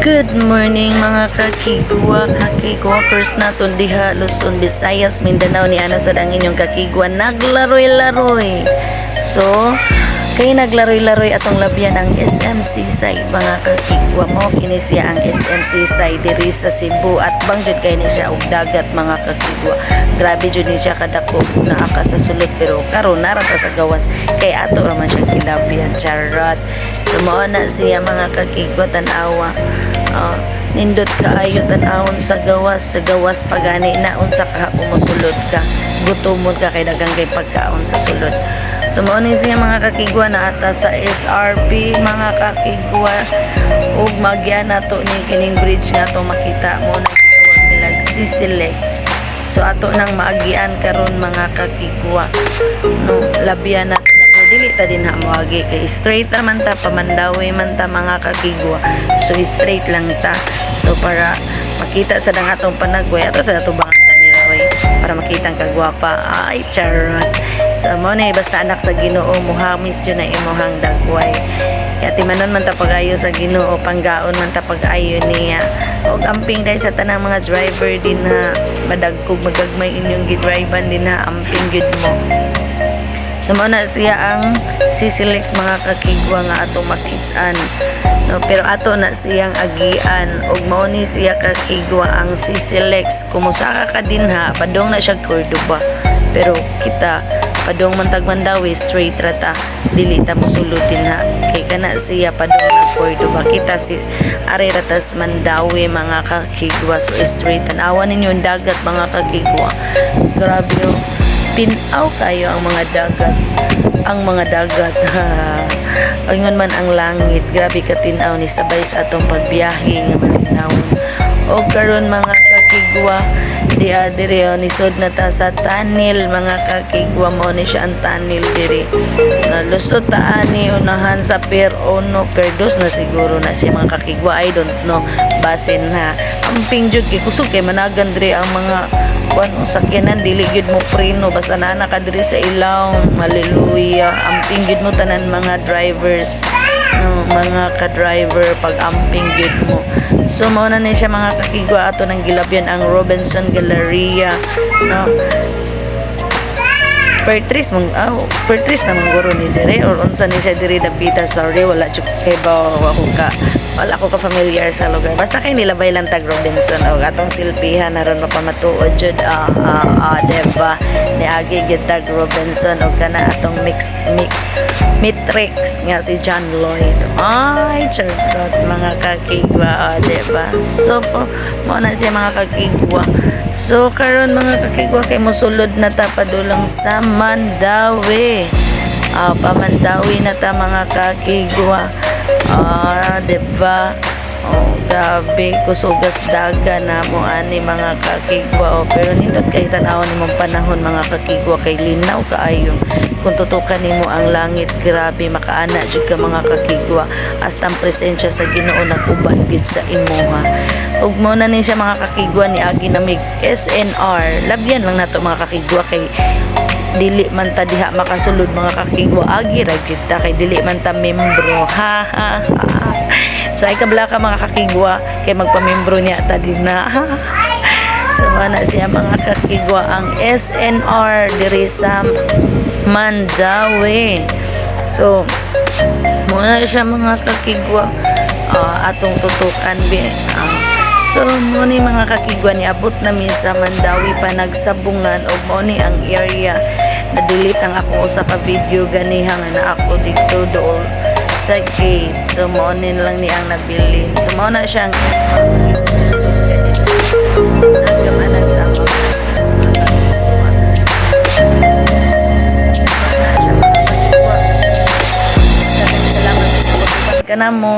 Good morning, mga kakigwa, kakigwakers naton diha Luzon, Visayas, Mindanao. Ni ana sad ang inyong kakigwa, naglaroy-laroy. So, kay naglaroy-laroy, atong labyan ang SM Seaside, mga kakigwa. Mo kini siya ang SM Seaside diri sa Cebu at bang jud kay ni siya og dagat, mga kakigwa. Grabe jud ni siya kadako, naa ka sa sulod, pero karon nara ta sa gawas kay ato ra man siya gilabyan, charot. So mao na siya, mga kakigwa, tan-awa. Ah, nindot kaayo tan-awon sa gawas, sa gawas pagani na unsa ka kumusulod ka. Gutomon ka kay daghang kay pagkaon sa sulod. So mao ni siya, mga kakigwa, na ata sa SRP, mga kakigwa, ug magya nato ni kining bridge nga to makita mo na gitawag nila CCLEX. So ato nang maagian karon, mga kakigwa. No, labyan nato na, pero dili ta din ha moagi kay straight ra man ta, pa-Mandaue man ta, mga kakigwa. So straight lang ta. So para makita sa dang atong panagway ato sa atong bang kamera oy, para makita ang kagwapa. Ay, charot. So mo ni basta anak sa Ginoo, muhamis jud na imuhang dagway. Kaya timanon man ta pag-ayo sa Ginoo, panggaon man ta pag-ayo niya. Og amping dahil sa tanang mga driver din ha, madagkog magagmay inyong gidriban din ha, amping gyud mo. So mao na siya ang CCLEX, mga kakigwa, nga ato makitaan. No, pero ato na siyang agian ug mao ni siya, kakigwa, ang CCLEX. Kumusaka ka din ha, padong na siya Cordoba. Pero kita padong man tag Mandaue, straight ra ta. Dili ta mosulod din ha. Kay kana siya padong na Cordoba. Kita si ari ra tas Mandaue, mga kakigwa. So straight, tan-awan ninyo ang dagat, mga kakigwa. Grabe oh, tinaw kayo ang mga dagat, ang mga dagat. Ingon man ang langit, grabe ka tinaw ni sabay sa atong pagbiyahe nga malinawon. O karon, mga kakigwa, di diri oh, nisod na ta sa tunnel, mga kakigwa. Mo ni siya ang tunnel diri. Lusot ta ani unahan sa Pier 1, Pier 2 na siguro na siya, mga kakigwa. I don't know. Basin ha. Amping jud kay kusog kay managan diri ang mga kuan sakyanan, dili gyud mo preno basta naa na ka diri sa ilaw. Hallelujah. Amping gyud mo tanan mga drivers, no, mga ka-driver, pag amping gyud mo. So mao na ni siya, mga kakigwa, ato nang gilabyan ang Robinson Galleria, no. Per tres mang oh, per tres na mangguro ni dire or unsa ni siya diri dapita. Sorry, wala jud kay ba ako ka wala ako ka familiar sa lugar, basta kay nilabay lang tag Robinson og atong silbihan aron mapamatuod jud. Ah ah ah, diba, niagi gyud tag Robinson og kana atong mixed mix Matrix nga si John Lloyd. Ay, charot, mga kakigwa, oh, diba? So, po, mo na siya, mga kakigwa. So, karon, mga kakigwa, kay mosulod na ta padulang sa Mandaue. Ah, pa-Mandaue na ta, mga kakigwa. Ah, diba? Oh, grabe kusugas daga na mo ani, mga kakigwa. Oh, pero nindot kay tan-awon nimong panahon, mga kakigwa, kay linaw kaayo. Kung tutukan nimo ang langit, grabe makaana jud ka, mga kakigwa. Hasta ang presensya sa Ginoo nag-uban gid sa imuha. Ug mo na ni siya, mga kakigwa, ni agi namig SNR. Labyan lang nato, mga kakigwa, kay dili man ta diha makasulod, mga kakigwa. Agi ra gyud ta kay dili man ta membro. Ha ha ha. So ay kabla ka, mga kakigwa, kay magpamembro niya ta din na. So mao na siya, mga kakigwa, ang SNR diri sa Mandaue. So mao na siya, mga kakigwa, atong tutukan bi. So mo ni, mga kakigwa, ni abot na mi sa Mandaue Panagsabungan ug mo ni ang area. Na-delete ang akong usa ka video ganiha nga na ako didto dool sa gate. So mo ni lang ni ang nabilin. So mao na siya ang nagkamanag sa mga kakigwa. Mao na siya, mga kakigwa. Daghang salamat sa pag-uban kanamo.